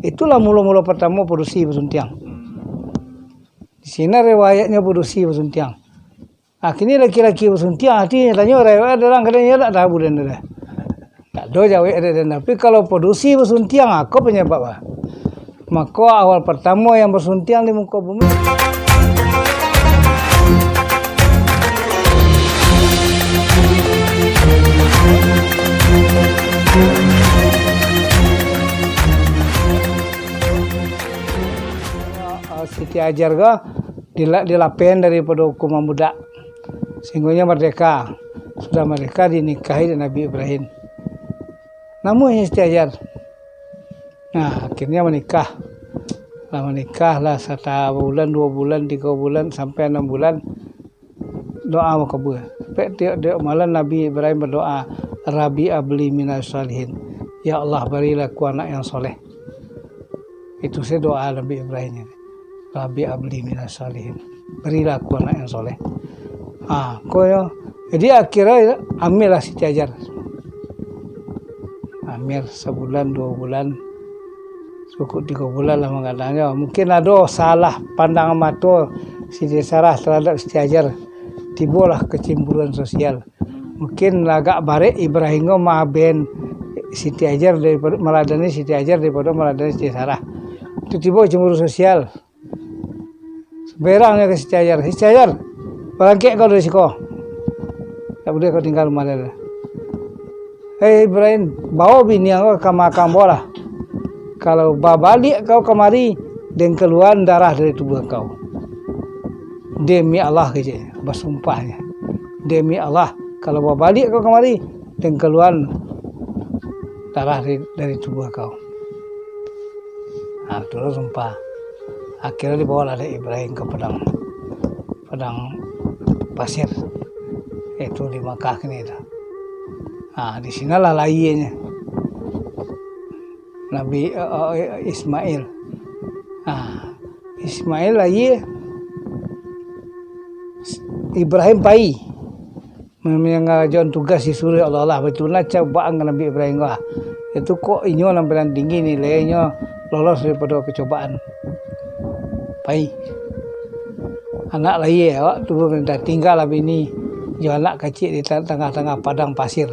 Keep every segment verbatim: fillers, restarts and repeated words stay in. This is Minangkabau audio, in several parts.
Itulah mulo-mulo partamo padusi basuntiang. Di sinan riwayatnyo padusi basuntiang. Akhirnyo laki-laki basuntiang, ati tanyo riwayat urang, kadanyo dak tahu den tu dah. Tak ado jawek dek den. Tapi kalau padusi basuntiang, ah, ko panyabab, ah. Mako awal partamo yang basuntiang di muko bumi. Ah, Siti Hajar ko dila-, dilapehan daripado hukuman budak. Sehinggonyo mardeka. Sudah mardeka, dinikahi dek Nabi Ibrahim. Namonyo Siti Hajar. Nah, akhirnyo manikah. Lah manikah lah satabulan, duo bulan, tigo bulan, sampai anam bulan. Doa makabua. Sampai tiok-tiok malam Nabi Ibrahim badoa, "Rabbi habli minas shalihin." "Ya Allah, barilah aku anak yang soleh." Itu se doa Nabi Ibrahim. "Rabbi habli minas shalihin." Barilah aku anak yang soleh. Ha, ko yo. Jadi, akhirnyo hamil lah Siti Hajar. Hamil sabulan, duo bulan, cukup tigo bulan lah manggadangnyo. Mungkin ado salah pandangan mato Siti Sarah taradok Siti Hajar. Tibolah kecemburuan sosial. Mungkin agak barek Ibrahim ko maaben Siti Hajar daripado, maladani Siti Hajar daripado maladani Siti Sarah. Tu tibo cemburu sosial. Saberangnyo ka Siti Hajar, "Siti Hajar, barangkek kau dari siko. Tak buliah kau tingga rumah lai. Hei Ibrahim, bao bini ang ko ka makam ambo lah. Kalau babaliak kau kamari, den kaluaan darah dari tubuah kau." "Demi Allah," keceknyo, basumpahnyo. "Demi Allah, kalau babaliak kau kamari, den kaluaan darah dari, dari tubuah kau." Nah, tu lah sumpah. Akhirnyo dibawalah dek Ibrahim ka padang, padang pasir, yaitu di Makkah kini tu. Nah, di sinolah lahianyo Nabi, eh, eh, Ismail. Nah, Ismail lahia, Ibrahim pai. Mangarajokan tugas disuruah Allah lah, baitu nah cobaan ka Nabi Ibrahim ko ah. Itu kok inyo nan paling tinggi nilainyo, lolos daripado kacobaan. Pai. Anak lahia, awak tu tinggalah bini jo anak kacik di ta-, tangah-tangah padang pasir.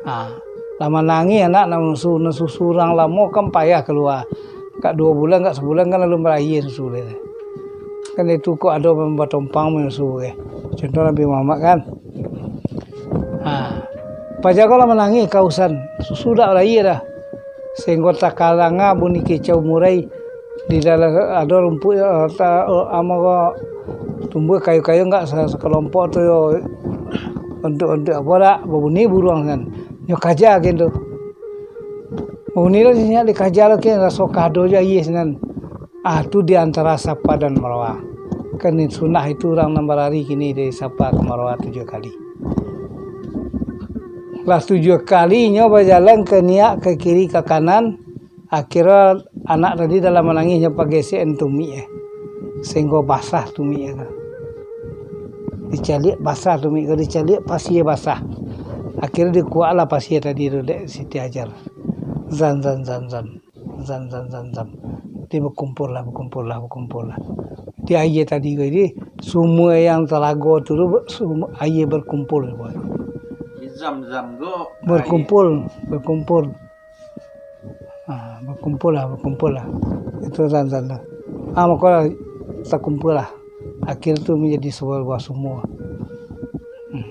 Ha, lah manangih anak nan manyusu, nan susu urang lamo kan payah kalua. Kak duo bulan, kak sabulan kan lalu malahia susu dia. Kan itu kok ado batompang manyusu, eh. Contoh Nabi Muhammad kan. Ha. Paja ko lah manangih kausan, susu dak lahia dah. Sehinggo takadanga bunyi kicau murai di dalam ado rumpuik, eh, ta-, eh, amo ko tumbuah kayu-kayu enggak sa-, sakalompok tu yo, ontok-ontok apo dak, babunyi buruang sinan. Nyo kaja kin tu. Babunyi lo sinan dikaja lo kin, raso kado jo ayie sinan. Ah, tu di antara Safa dan Marwah. Kan sunnah itu urang nan barari kini dari Safa ka Marwah tujuah kali. Lah tujuah kali nyo bajalan ka niak, ka kiri, ka kanan, akhirnyo anak tadi dalam manangih nyo pagesekan tumik eh. Sehinggo basah tumik eh tu. Dicaliak basah tumik ko, dicaliak pasia basah. Akhirnyo dikuaklah pasia tadi tu dek Siti Hajar. Zam, zam, zam, zam. Zam, zam, zam, zam. Jadi bakumpul lah, bakumpul lah, bakumpul lah. Di ayie tadi ko, jadi sumua yang talago tu, tu sumua ayie bakumpul. Zam-zam tu aie. Bakumpul, bakumpul. Ha, bakumpul lah, bakumpul lah. Itu zam-zam tu. Ah, mako lah takumpul lah. Akhir tu manjadi sabuah sumua. Hmm.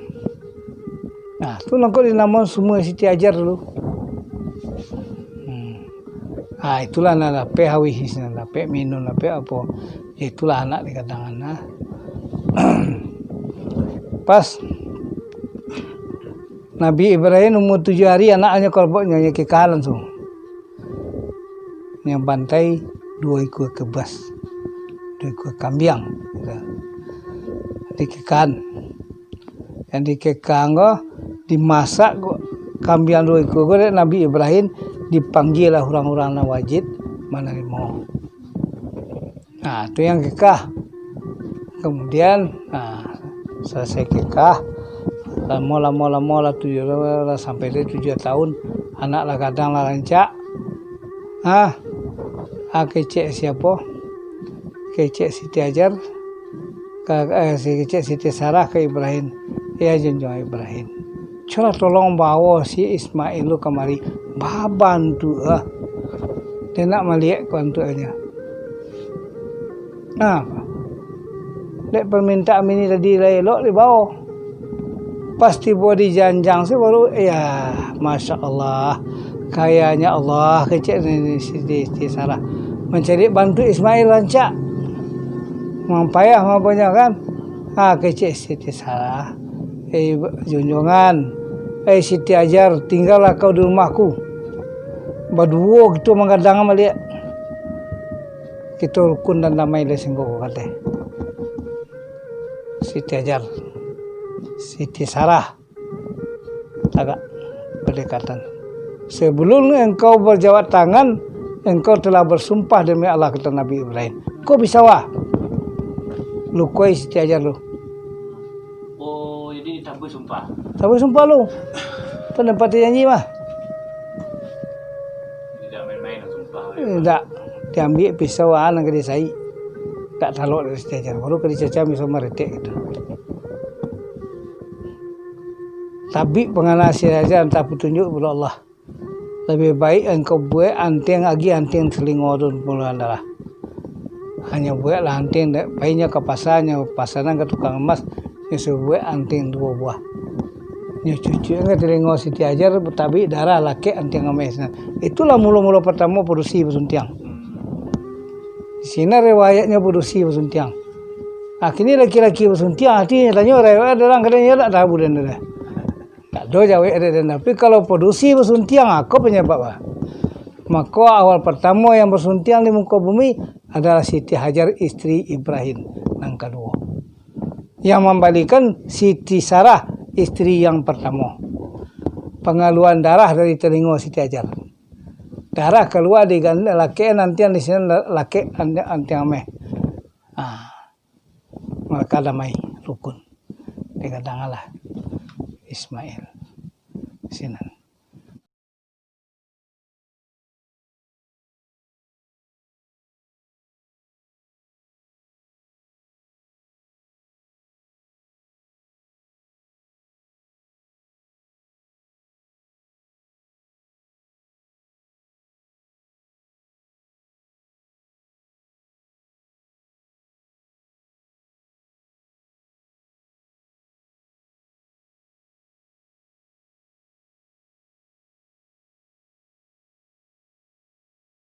Nah, tu nangko dinamo sumua Siti Hajar dulu. Hmm. Ah, itulah nan dapek hawih, nan dapek minum, dapek apo. Itulah anak dikatakan, nah. Pas Nabi Ibrahim umur tujuah hari, anaknyo kolboknyo, nyo kikah langsung. Nyo bantai duo ikua kebas, duo ikua kambiang, gitu. Dikekahan. Yang dikekahan ko, dimasak ko, kambiang duo ikua ko dek Nabi Ibrahim, dipanggialah urang-urang nan wajib manarimo. Nah, tu yang kekah. Kemudian, nah, salasai kekah, lamo, lamo, lamo lah tujuah, lah sampai dek tujuah tahun, anak lah gadang, lah rancak. Ah, ah, kecek siapo? Kecek Siti Hajar, ka, eh, si, kecek Siti Sarah ka Ibrahim. Ya, junjuang Ibrahim, cubolah tolong bawo si Ismail tu kamari. Babantu ah. Dia nak maliek ka antuaknyo. Nah, dek permintaan bini tadi lah elok dibawo. Pas tibo di janjang se baru, ya, Masya Allah, kayanya Allah, kecek ni, ni, Siti, Siti Sarah. Mancari bantu Ismail rancak. Mampayah maponyo kan. Ha, kecek Siti Sarah. Eh, junjuangan. Eh, Siti Hajar, tinggalah kau di rumahku. Baduo kito manggadang baliak. Kito rukun dan damai lai singgo, kato Siti Hajar. Siti Sarah agak berdekatan. Sebelum engkau berjabat tangan, engkau telah bersumpah demi Allah, kato Nabi Ibrahim. Ko bisa wah. Lukoi Siti Hajar tu. Oh, jadi tabuih sumpah. Tabuih sumpah lu. Tu nampak janji mah. Tidak main-main lah sumpah. Indak. Diambiak pisau, ah, nan ka disaik. Tak talok dari Siti Hajar. Baru ka dicacam pisau maretek gitu. Tabik pangana Siti Hajar antah petunjuk dek Allah. Labiah baik engkau buek antiang agiah antiang talingo tu puluhan darah. Hanyo bueklah antiang, dek, painyo ka pasa, nyo pasanan ka tukang emas, nyo suruah buek antiang duo buah. Nyo cucuakkan ka talingo Siti Hajar, batabik darah lakek antiang ameh sinan. Itulah mulo-mulo partamo padusi basuntiang. Di sinan riwayatnyo padusi basuntiang. Akhirnyo laki-laki basuntiang, ati tanyo riwayat urang, kadang inyo ndak tahu den tu. Tak ado jawek dek den, tapi kalau padusi basuntiang, ako panyabab ah. Mako, awal partamo yang basuntiang di muko bumi adalah Siti Hajar, istri Ibrahim nan kaduo, yang mambalikan Siti Sarah, istri yang partamo. Pangaluan darah dari talingo Siti Hajar. Darah kalua di gan-, lakek antiang di sinan, la-, lakek an-, antiang ameh. Ah. Maka damai, rukun. Digadanganlah Ismail. Sinan.